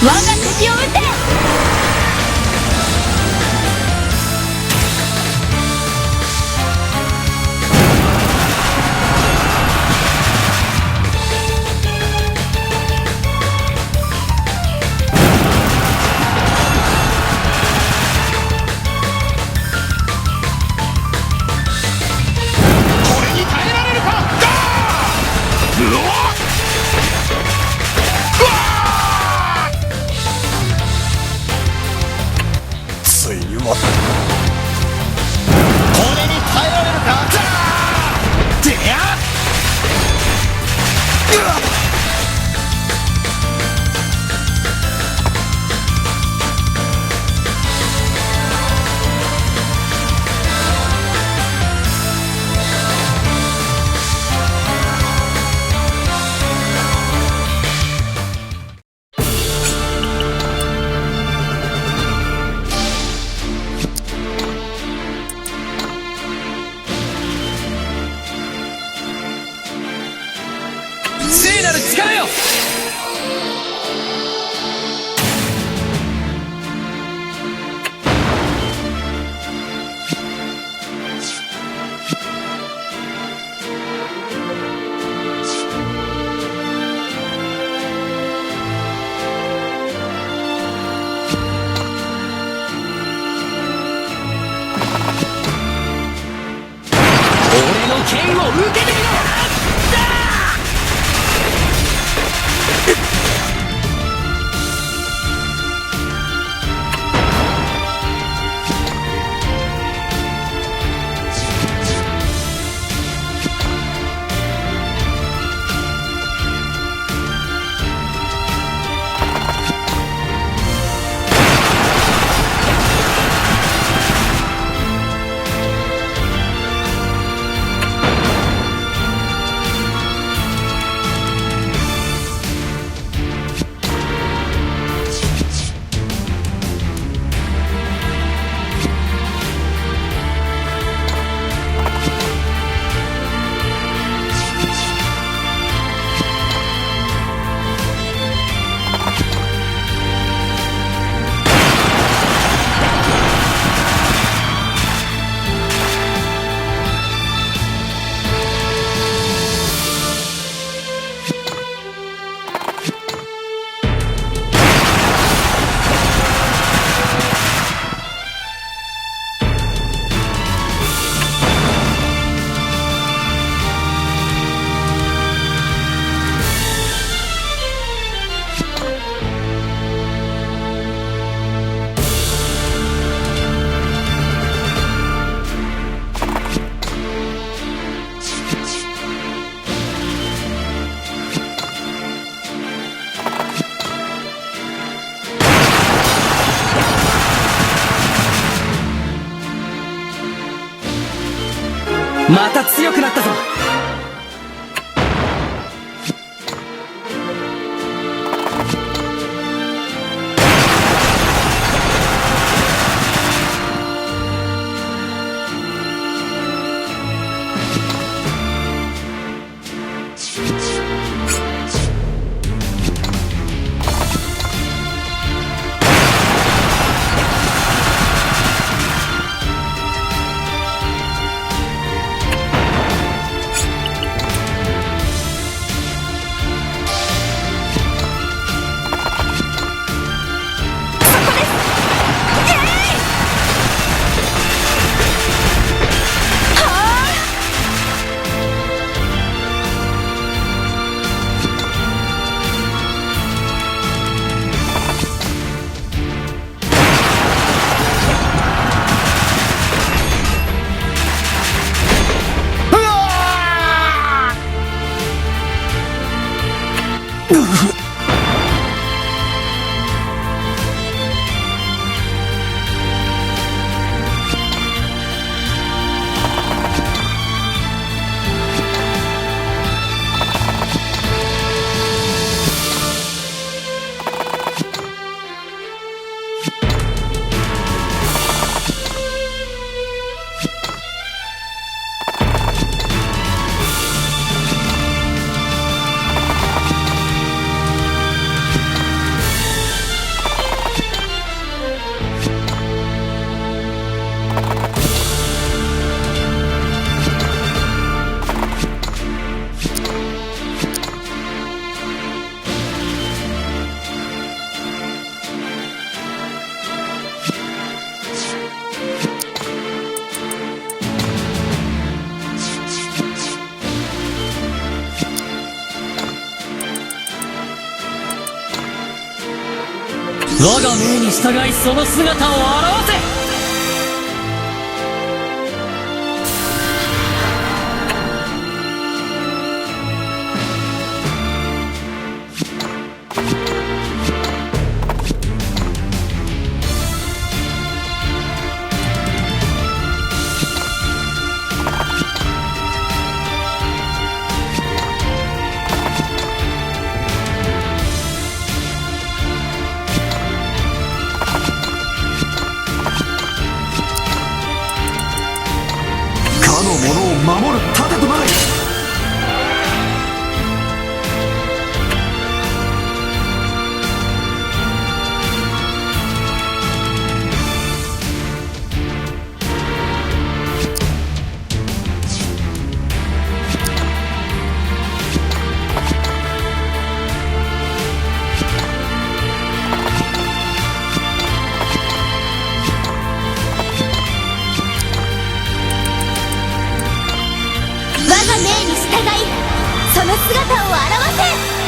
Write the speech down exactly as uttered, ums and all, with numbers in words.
我が敵を討て！これに耐えられるか！ガー！うわ！うわ！ついに終わった。これに耐えられるか？ガー！てや！うわ！聖なる力よ！俺の剣を受けてみろ！また強くなったぞ。我が命に従い、その姿を現せ。かの者を守る盾となれ。我が命に従い、その姿を現せ。